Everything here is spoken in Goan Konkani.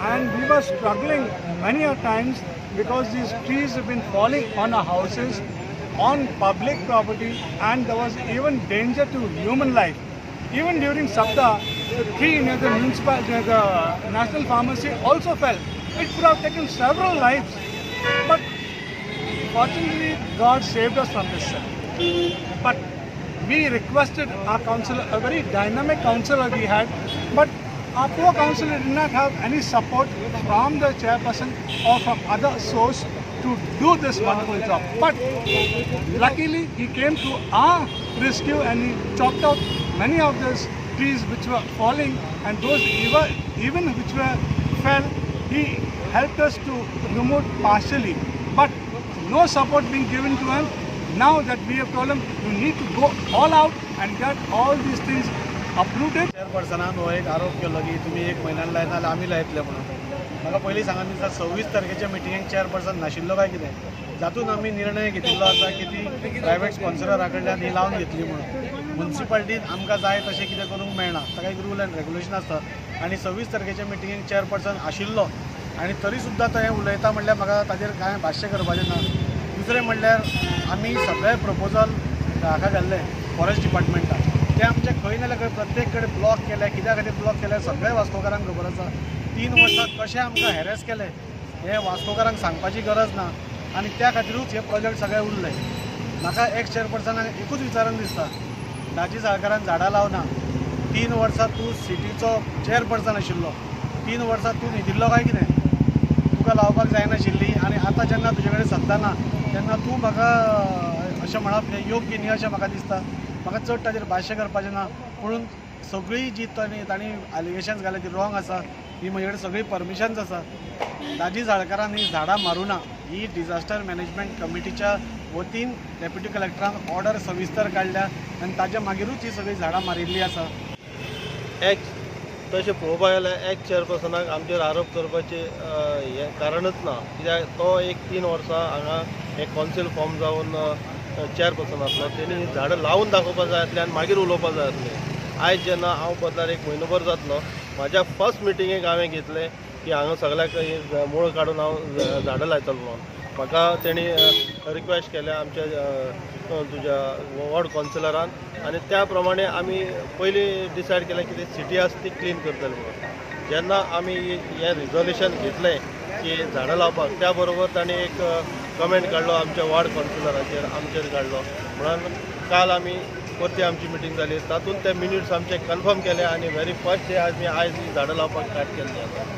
And we were struggling many a times because these trees have been falling on our houses, on public property, and there was even danger to human life. Even during Sapta, the tree near the municipal, near the National Pharmacy also fell. It could have taken several lives, but fortunately, God saved us from this, sir. But we requested our councillor, a very dynamic councillor we had, but our poor councillor did not have any support from the chairperson or from other source to do this wonderful job. But luckily, he came to our rescue and he chopped out many of those trees which were falling, and those even which were fell, he helped us to remove partially. But no support being given to him. Now that we have told him, you need to go all out and get all these things uprooted. चेअरपर्सनान हो एक आरोप केलो की तुमी एक म्हयन्यान लायना जाल्यार आमी लायतले म्हणून. म्हाका पयलीं सांगा दिसता, 26 तारखेच्या मिटिंगेक चेअरपर्सन नाशिल्लो काय कितें, जातून आमी निर्णय घेतिल्लो आसा की ती प्रायवेट स्पॉन्सरा कडल्यान ही लावन घेतली म्हणून. मुन्सिपाल्टीन आमकां जाय तशें कितें करूंक मेळना, ताका एक रूल एंड रेगुलेशन आसता. आनी 26 तारखेच्या मिटिंगेक चेअरपर्सन आशिल्लो आनी तरी सुद्दां तो हें उलयता म्हणल्यार म्हाका ताजेर कांय भाश्य करपाचें ना. दुसरें म्हणल्यार आमी सगळे प्रपोजल हाका घाल्ले फॉरेस्ट डिपार्टमेंटाक, ते आमचे खंय ना जाल्यार खंय प्रत्येक कडेन ब्लॉक केले. कित्या खातीर ब्लॉक केले सगळे वास्कोकारांक खबर आसा. 3 वर्सां कशें आमकां हॅरेस केले हें वास्कोकारांक सांगपाची गरज ना आनी त्या खातिरूच हे प्रोजेक्ट सगळे उरले. म्हाका एक्स चेअरपर्सनाक एकूच विचारून दिसता, दाजी साळकारान झाडां लावना, 3 वर्सां तूं सिटीचो चेअरपर्सन आशिल्लो, 3 वर्सां तूं न्हिदिल्लो काय कितें? तुका लावपाक जायनाशिल्ली आनी आतां जेन्ना तुजे कडेन सत्ता ना तेन्ना तूं म्हाका अशें म्हणप हें योग्य न्ही अशें म्हाका दिसता. म्हाका चड ताजेर भाश्य करपाचें ना, पूण सगळीं जी तांणी एलिगेशन्स घाल्या ती रॉंग आसा. ही म्हजे कडेन सगळीं परमिशन्स आसा. दाजी साळकारान ही झाडां मारूं ना ही डिझास्टर मॅनेजमेंट कमिटीच्या वतीन डेप्युटी कलेक्टरान ऑर्डर सविस्तर काडल्या आनी ताज्या मागीरूच ही सगळीं झाडां मारिल्लीं आसा. एक्स तशें पळोवपाक गेल्यार एक्स चेअरपर्सनाक आमचेर आरोप करपाचें हें कारणच ना, कित्याक तो एक 3 वर्सां हांगा एक कौन्सिल फॉर्म जावन चेअरपर्सन आसलो. तेणी झाडां लावन दाखोवपाक जाय आसलें आनी मागीर उलोवपाक जाय आसलें. आयज जेन्ना हांव बदलार 1 म्हयनोभर जातलो, म्हाज्या फर्स्ट मिटिंगेक हांवें घेतलें की हांगा सगळ्याक मूळ काडून हांव झाडां लायतलो म्हणून. म्हाका तेणी रिक्वेस्ट केल्या आमच्या तुज्या वॉर्ड कावन्सिलरान आनी त्या प्रमाणे आमी पयलीं डिसायड केलें की ती सिटी आसा ती क्लीन करतले म्हणून. जेन्ना आमी हें रिजोल्युशन घेतलें की झाडां लावपाक, त्या बरोबर तांणी एक कमेंट काडलो आमच्या वॉर्ड कावन्सिलराचेर, आमचेर काडलो म्हणून काल आमी परती आमची मिटींग जाली, तातूंत ते मिनिट्स आमचे कन्फर्म केले आनी व्हेरी फर्स्ट डे आमी आयज झाडां लावपाक स्टार्ट केल्ली आसा.